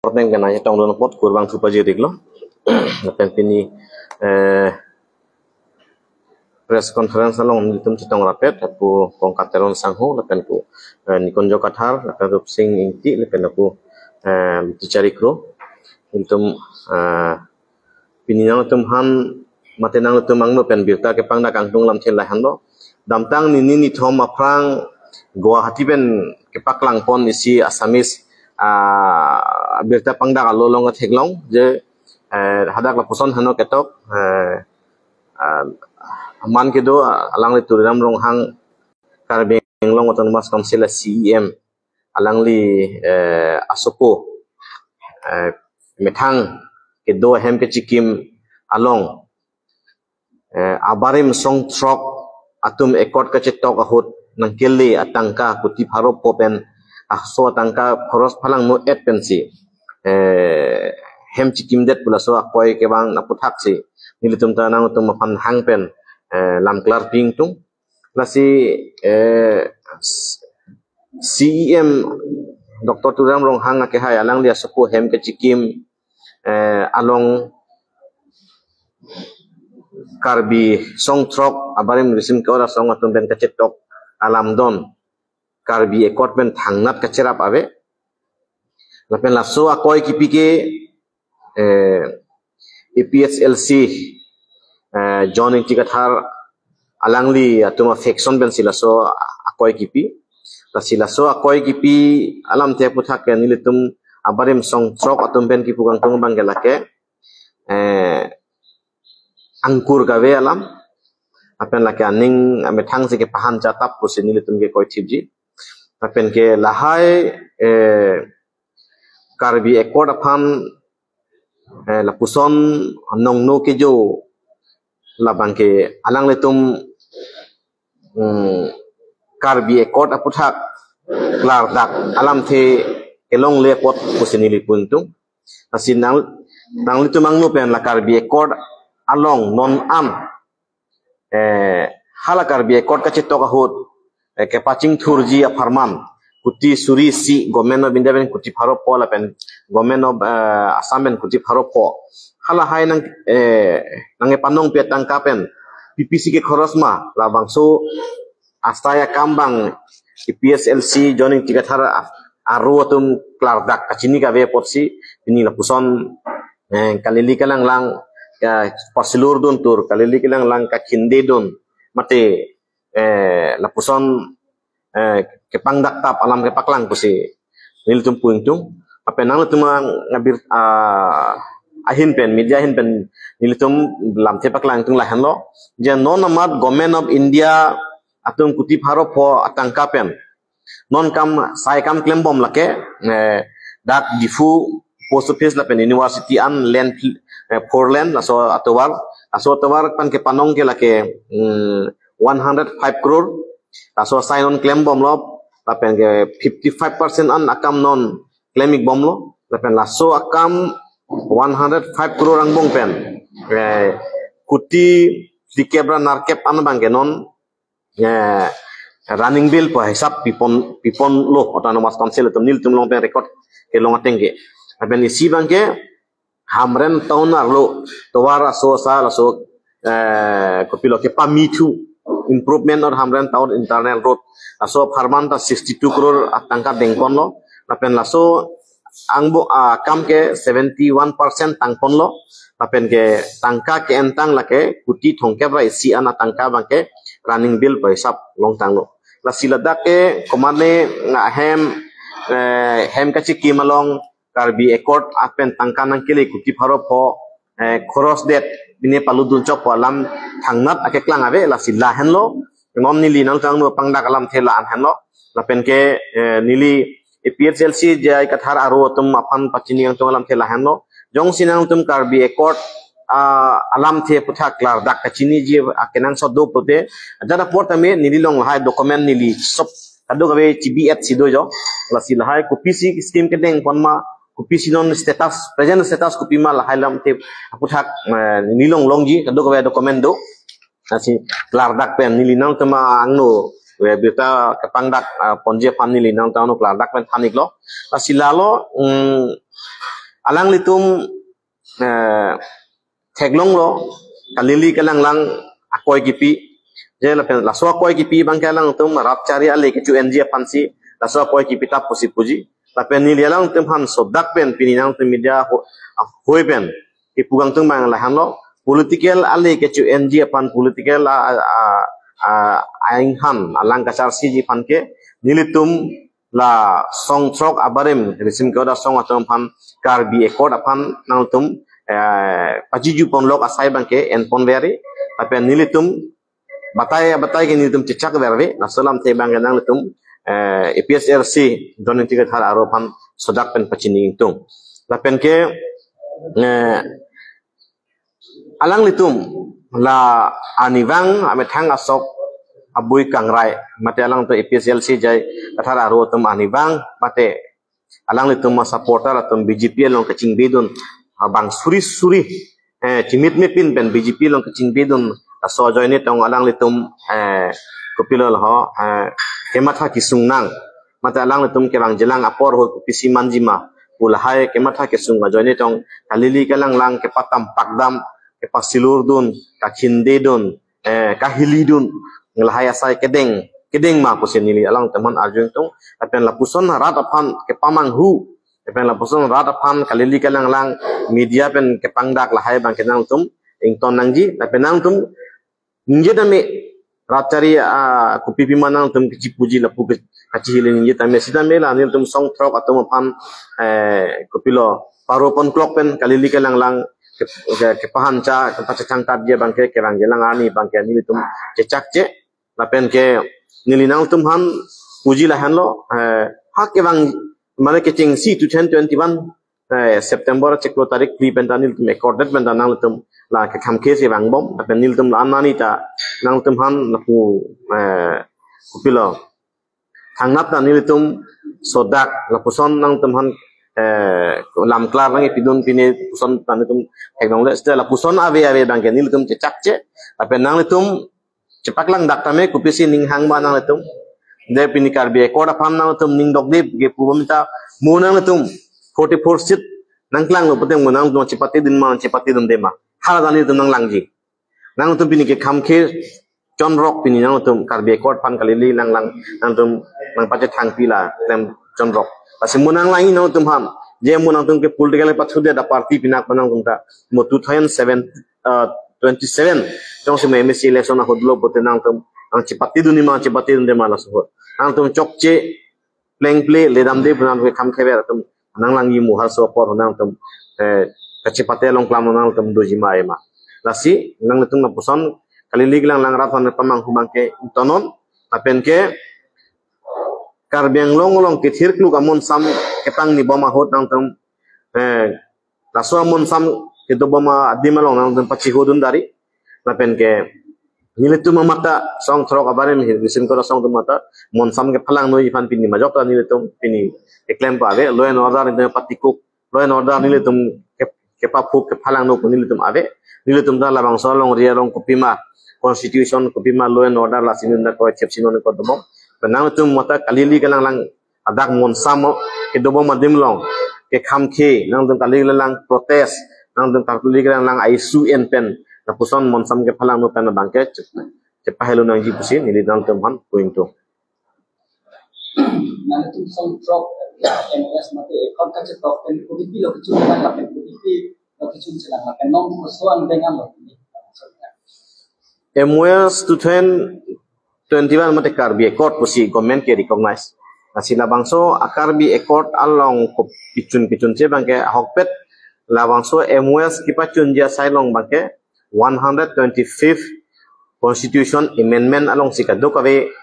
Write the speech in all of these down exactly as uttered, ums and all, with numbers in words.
Korteng kena chetongdun apot kurvangthu pajir-iklo. Lapen pini, eh, press conference along nelitum chetong rapet, Pu Kongkat Teron Sangho, lapen Pu, eh, Nikunjo Kathar, lapen Rupsing Ingti, lapen Pu, eh, Tichari Kro. Nelitum, eh, pini nangtum aphan mate nangtum angno pen birta kepangdak kangtung alamthe lahenlo. Damtang nini nithom aphrang Guwahati pen kepaklangpon isi Assamese, ah, birta pangdak alo along theklong je, eh, hadak lapuson heno ketok, eh, ah, aman kedo, ah, alangli Tuliram Ronghang Karbi Anglong Autonomous Council a C E M alangli, eh, asopo, eh, methang kedo ahem kechikim along, eh, abarim song throk atum accord kachetok ahut nangkele atangka kuti pharo pho pen aso atangka khoros phalangno-et pensi, eh, hem chikimdet pu laso akoi kevang aputhaksi nelitum ta nangtum aphan hang pen, eh, lam klarpi ingtung. Lasi, eh, s-, C E M Doctor Tuliram Ronghang akehai alangli asopo hem kechikim, eh, along Karbi song throk abarim risim ke-ot asong atum pen kachetok alamdon Karbi Accord pen thangnat kacherap ave. Lapen laso akoi kipi ke, eh, A P H L C, eh, John Ingti Kathar alangli atum a faction pensi laso akoi kipi. Lasi laso akoi kipi alamthe aputhak ke nelitum abarim song throk atum pen kipu kangtung abang ke lake, eh, angkur kave alam. Lapen lake aning amethang si kepahan chatap pusi nelitum ke koi thipji. Lapen ke lahai, eh, Karbi Accord aphan, eh, lapuson nongno kejo labang ke alanglitum, mm, Karbi Accord aputhak klardak alamthe kelongle apot pusi neli pu ingtung. Lasi nang, nanglitum angno pen la Karbi Accord along non an, eh, hala Karbi Accord kachetok ahut, eh, kepachingthurji apharman kuti suri isi Government of India pen kuti pharo pho lapen Government of, eh, Assam pen kuti pharo pho. Halahai nang, eh, nangkepanongpi atangka pen P P C ke khoros ma labangso asai akam abang A P H L C John Ingti Kathar a-, aro atum klardak kachini kave apotsi pini lapuson, eh, kalili kalanglang, ya, pasilur dun tur, kalili kalanglang kakhinde dun mate, eh, lapuson, eh, kepangdak tap alam kepaklang pusi nelitum pu ingtung. Lapen nanglitum ang abir, ah, ahin pen, media ahin pen nelitum lamthe paklang ingtung lahenlo. Je non amat Government of India atum kuti pharo pho atangka pen non kam sai kam klembom lake, eh, dak Diphu post office lapen university an land, eh, four lane laso atovar, laso atovar pen kepanong ke lake, mm, one hundred five crore. Laso asai non klembomlo, lapen ke fifty-five percent an akam non klem-ikbomlo, lapen laso akam one hundred five crore angbong pen, eh, kuti phlikep ra nerkep an abang ke non, eh, running bill pu hisap pipon, piponlo Autonomous Council atum, nelitum along pen record kelong ateng ke. Lapen isi abang ke Hamren town arlo tovar aso asa laso, eh, kopilo kepamithu, improvement of Hamren town internal road, laso apharman ta sixty-two crore atangka dengponlo. Lapen laso angbong akam ke seventy-one percent tangponlo. Lapen ke tangka ke-entang lake kuti thomkep ra isi an atangka abang ke running bill pu hisap longtanglo. Lasi ladak ke komane nga hem, eh, hem kachikim along Karbi Accord apen tangka nangkele kuti pharo pho, eh, khoros det pine palutdun chok pu alam thangnat akeklang ave. Lasi lahenlo. Non neli nangtum angno pangdak alamthe la-an henlo. Lapen ke, eh, neli A P H L C J I Kathar aro atum aphan pachini kangtung alamthe lahenlo. Jongsi nangtum Karbi Accord, ah, alamthe aputhak klardak kachiniji akenangsot do pulote, ajat apor tame neli along lahai document neli sob kadokave chibi-et si do jo. Lasi lahai kopisi scheme kedengpon ma, kopisi non status, present status kopi ma lahai alamthe aputhak, eh, neli along longji kadokave document do. Lasi klardak pen neli nangtum angno, eh, birta kepangdak, ah, ponji aphan neli nangtum angno klardak pen than-iklo. Lasi lalo, mm, alanglitum eh, theklonglo, kalili kalanglang akoi kipi. Je lapen laso akoi kipi abangke alangtum rat chari ale kecho-enji aphansi laso akoi kipi ta pusi puji. Lapen neli alangtum aphan sodak pen pini nangtum media ho-, ahoi pen ipu kangtung abang lahenlo, political ale kecho-enji aphan, political a, a, a, a, ainghan alang kacharsiji aphan ke nelitum la song throk abarim risim ke-ot asong atum aphan Karbi Accord aphan nangtum eh, pachiju ponlok asai abangke enpon veri. Lapen nelitum batai batai ke nelitum chechak verve, laso alamthe abangke nangtum eh, A P H L C Joint Executive Kathar aro aphan sodak pen pachini ingtung. Lapen ke eh, alanglitum la arnivang amethang asok abui kangrai, mate alangtum A P H L C Joint Kathar aro atum arnivang, mate alanglitum a-supporter atum B J P along kachingbidun abang suri suri eh, chimit mepin pen B J P along kachingbidun laso ajoine tong alanglitum eh, kopilo ho eh, kematha kesung nang, mate alanglitum kevangjilang apor ahut kopisi manjima pu lahai kematha kesung ajoine tong kalili kalanglang kepatam pakdam, kepasilur dun, kakhinde dun, eh, kahili dun, lahai asai kedeng kedeng ma pusi neli alangtum aphan arju ingtung. Lapen lapuson rat aphan kepamanghu, lapen lapuson rat aphan kalili kalanglang media pen kepangdak lahai abangke nangtum ington nangji. Lapen nangtum ningje tame rat chari a kopi pima nangtum kechipuji lapu ke kachihili ningje tame, sitame la nelitum song throk atum aphan eh, kopilo paro ponklok pen kalili kalanglang ke, ke, kepahancha kepachethang tatji abangke kevangjilang arni abangke nelitum chechakche. Lapen ke neli nangtum aphan puji lahenlo eh, ha kevang mane kechengsi two thousand twenty-one eh, September chiklo tarik phli pen ta nelitum accorded pen ta nangtum la kekham ke si vangbom, lapen nelitum la anani ta nangtum aphan lapu eh, kopilo thangnat ta nelitum sodak lapuson nangtum aphan eh, lamklar nangkepidun pine puson ta nelitum theklongle, seta lapuson ave ave abangke nelitum chechakche. Lapen nangtum chepaklang dak tame kopisi ning hang ba nangtum. De pini Karbi Accord aphan nangtum ning dokde ke pu bom ta mo nangtum forty-four seat nangklanglo pute mo nangtum chepatedun ma chepatedunde ma. Hala ta nelitum nanglangji. Nangtum pini kekham ke chonrok pini nangtum Karbi Accord aphan kalili langlang nangtum nangpachethangpi la klem chonrok. Lasi mo nanglangji nangtum aphan. Je mo nangtum ke political pathude da party pinak pa nangtum ta mo two thousand seven, uh, twenty-seven jongsi mo M A C election ahut lo pute nangtum nangchepatedun ma chepatedunde ma laso ahut. Nangtum chokche plengple ledamde pu nangtum kekham keber atum nanglangji mo halaso apor nangtum eh, kachepate along klam nangtum doji ma ema. Lasi nangtum lapuson kalili kalanglang rat aphan pamanghu abangke ingtonnon, lapen ke Karbi Anglong along kethir kluk amonsam kepangni bom ahut nangtum eh, laso amonsam kedobom adim along nangtum pachihudun dari. Lapen ke nelitum amata song throk abarim hi risim kora song atum amata monsam kephalangnoji aphan pini majok ta nelitum pini keklem pa ave, law and order nelitum patikuk, law and order nelitum ke, kepaphuk kephalangno pu nelitum ave. Nelitum ta labangso alongri along kopima constitution, kopima law and order lasi nelitum ta koi chepsi non ko dobom. Penang nelitum amata kalili kalanglang adak monsam kedobom adim along kekham ke nangtum kalili kalanglang protest, nangtum kalili kalanglang aisu en pen lapuson monsam kephalangno pen abangke chep-, chepahelo nangji pusi neli nangtum aphan pu ingtung. Nangtum song throk M O S mate accord kachetok pen O D P lo kechun lang lapen O D P lo kechun chelang lapen nong koson dengan lo. M O S two thousand twenty-one mate Karbi Accord pusi government ke recognize. Lasi labangso a Karbi Accord along kopi chun kechunche abangke ahokpet labangso M O S kepachunji asai along abangke one hundred twenty-fifth Constitution Amendment alongsi kadokave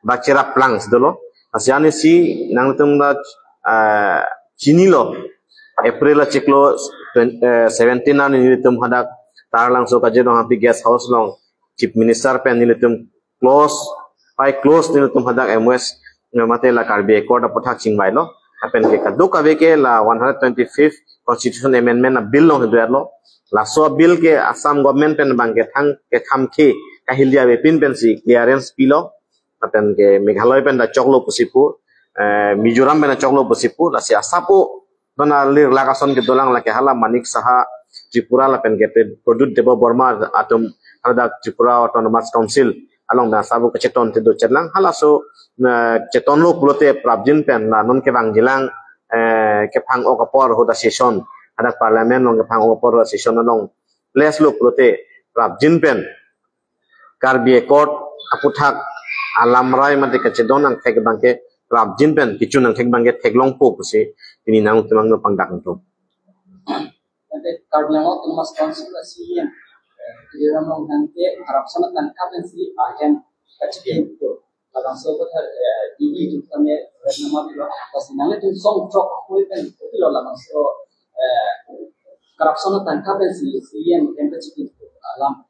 ba cherap plang si dolo. Lasi arnisi nangtum ta ah, chinilo April achiklo twenty, eh, seventeen arni nelitum hadak Taralangso Kajirong Hampi Guest House along Chief Minister pen nelitum close, by close nelitum hadak M O S, eh, mate la Karbi Accord aputhak chingvailo. Lapen ke kadokave ke la one hundred twenty-fifth Constitution Amendment a bill along heduerlo. Laso bill ke Assam government pen abangke thang kekham ke kahili avepin pensi clearance pilo. Lapen ke Meghalaya pen ta choklo pusi pu, eh, Mizoram pen ta choklo pusi pu, lasi asapo Mana lir lak ason kedolang lake hala Manik Saha Tripura lapen ke Pradyut Debbarma atum hadak Tripura Autonomous Council along pen asabo kacheton te do chetlang halaso, eh, chetonlo pulote prapjin pen la non kevangjilang, eh, kephang-ok apor ahut a-session, hadak parliament along kephang-ok apor ahut a-session along last lo pulote prapjin pen Karbi Accord aputhak alamrai mate kachedon angthek abangke prapjin pen kichun angthek abangke theklongpo pusi pini nangtum angno pangdak nangtum. Ante Karbi Anglong Autonomous Council a-C E M, eh, Tuliram Ronghang ke corruption atangka pensi ahem kachipin tu. Labangso ko thar, eh, E D tu kami red nama pilo, pas nanglitum song trok hui pen pilo labangso, eh, corruption atangka pensi C E M hem kachipin tu alam.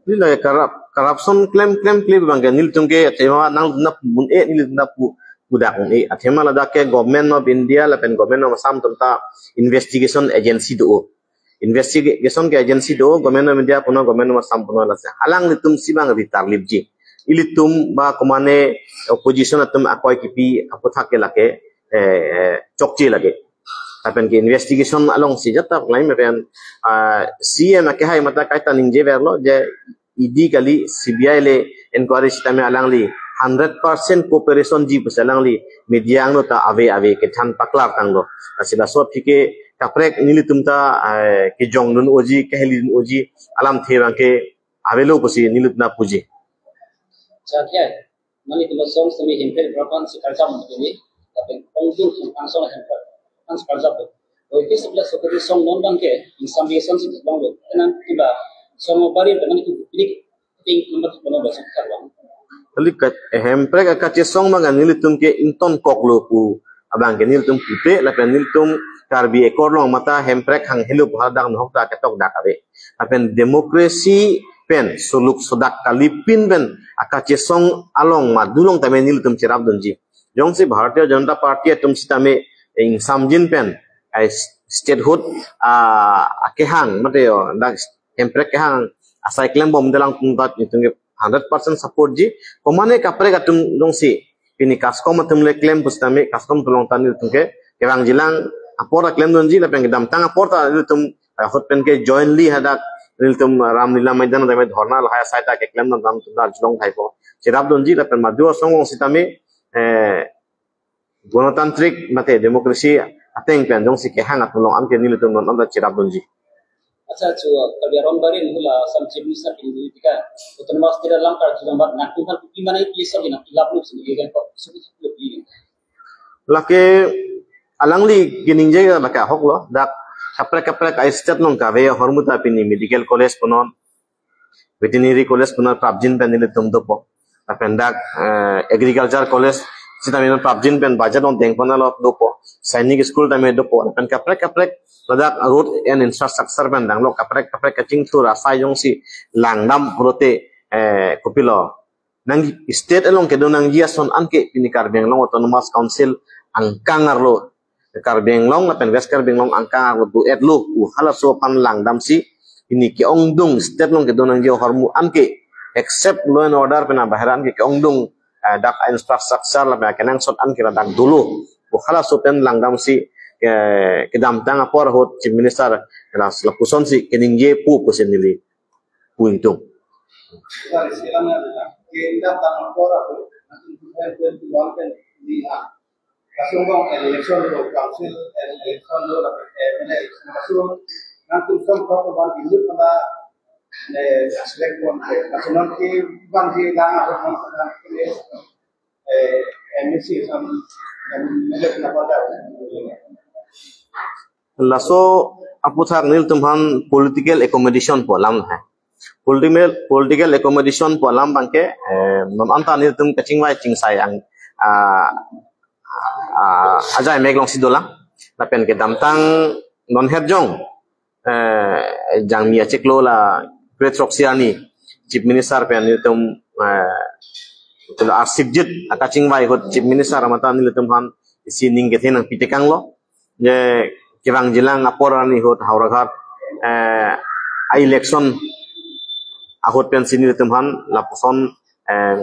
Nila corrupt, corruption klem klem klem abangke nelitum ke athema nang na pun e nelitum na pu pudak un-e. Athema ladak ke Government of India lapen Government of Assam atum ta investigation agency do. Investigation ke agency do, Government of India punon, Government of Assam punon lasi. Alanglitum si abang ritar lipji. Ilitum ba komane opposition atum akoi kipi aputhak ke lake, eh, eh, chokche lake. Lapen ke investigation alongsi jatap lain pen, ah, C E M akehai mata kaita ningjeverlo je E D kali, C B I le inquiry sitame alangli hundred percent cooperation ji pusi alangli media angno ta ave ave kethan paklar tanglo. Lasi laso aphi ke kaprek nelitum ta, eh, kejongdun oji, kehelidun oji alamthe abangke avelo pusi nelitum ta puji. Chakia, mani kilo song semi hempel berapa si kerja mungkin ini, tapi ongdung hempang song hempel kan si kerja tu. Oi ke sebelah sokri song non abangke, insan biasan si bang lo, kenan tiba song bari dengan itu pilih ting nomor kono basuk karwan. Kali ka, eh, hemprek akachesong abang nelitum ke ingtonkoklo pu abangke nelitum pute lapen nelitum Karbi Accord along mata hemprek hang helo pu hadak nohok ta ketok dak ave. Lapen democracy pen suluk sodak kalipin pen akachesong along madulong tame nelitum cherapdunji. Jongsi Bharatiya Janata Party atum sitame, eh, ingsamjin pen, eh, statehood, ah, akehang mate yo dak hemprek kehang asai klembom dolang atum ta nelitum ke hundred percent support ji. Komane kaprek atum jongsi pini CASCOM atum le klem pusitame CASCOM atum along ta nelitum ke kevangjilang apor ta klemdunji lapen kedamtang apor ta nelitum, eh, ahut pen ke jointly hadak nelitum Ramlila Maidan tame dhorna lahai asai ta keklemdun atum ta arjulong thaipo. Cherapdunji lapen madu asong along sitame, eh, gonotantrik mate democracy ateng pen jongsi kehang atum along anke nelitum non an ta cherapdunji. Acha, chu Karbi Anglong barim hula Assam Chief Minister pini tika Autonomous State alam karju lambat nangtum aphan kopi mane pi sar gina ilap luk sini gegen kok suku suku pi. Lake alangli keningje lake ahoklo, dak kaprek kaprek a-state along kave ahormu ta pini medical college punon, veterinary college punon prapjin pen nelitum dopo. Lapen dak, eh, agriculture college sitame non prapjin pen budget along dengpon along dopo. Sainik school tame dopo. Lapen kaprek kaprek ladak road and infrastructure pen danglo kaprek kaprek kachingthur asai jongsi langdam pulote, eh, kopilo nang state along kedo nangji ason anke pini Karbi Anglong Autonomous Council angkang arlo, Karbi Anglong lapen West Karbi Anglong angkang arlo do-etlo pu halaso aphan langdamsi pini ke-ongdung state along kedo nangji ahormu anke except law and order pen abahira anke ke-ongdung, eh, dak infrastructure lapen kenangsot anke ladak dolo pu halaso pen langdamsi, eh, kedamtang apor ahut Chief Minister la lapusonsi keningje pu pusi neli pu ingtung. Dari silang na ke kedamtang apor ahut nanti tuhan pen tuan pen di a kasung bang election lo, council election lo, eh, mana election kasung nanti tuan kok ban induk pada ne select pon ke kasung nanti bang di gang ahut nanti eh, M A C sam, M L A na pada. Laso aputhak nelitum aphan political accommodation pu alam hai. Political, political accommodation pu alam abangke, eh, non anta nelitum kachingvai chingsai ang, ah, ah, ajai mek alongsi dolang. Lapen kedamtang non het jong eh, Jangmi achiklo la kre-throksi arni Chief Minister pen nelitum, eh, chalo arsipjit akachingvai ahut Chief Minister amata nelitum aphan isi ning kethe nangpitekanglo. Je kevangjilang apor arni ahut Howraghat, eh, a-election ahut pensi nelitum aphan lapuson, eh,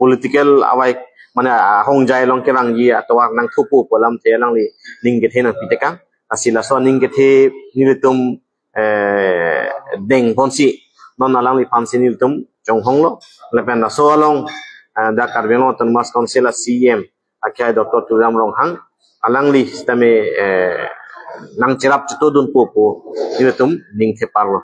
political avai mane ahongjai along kevangji atovar nangthupo pu alamthe alangli ning kethe nangpitekang. Lasi laso ning kethe nelitum eh, dengponsi non alangliphansi nelitum chonghonglo. Lapen laso along, eh, dak Karbi Anglong Autonomous Council a-C E M akhai Doctor Tuliram Ronghang, alangli sitame, eh, nangcherap chetodunpo pu nelitum ning theparlo.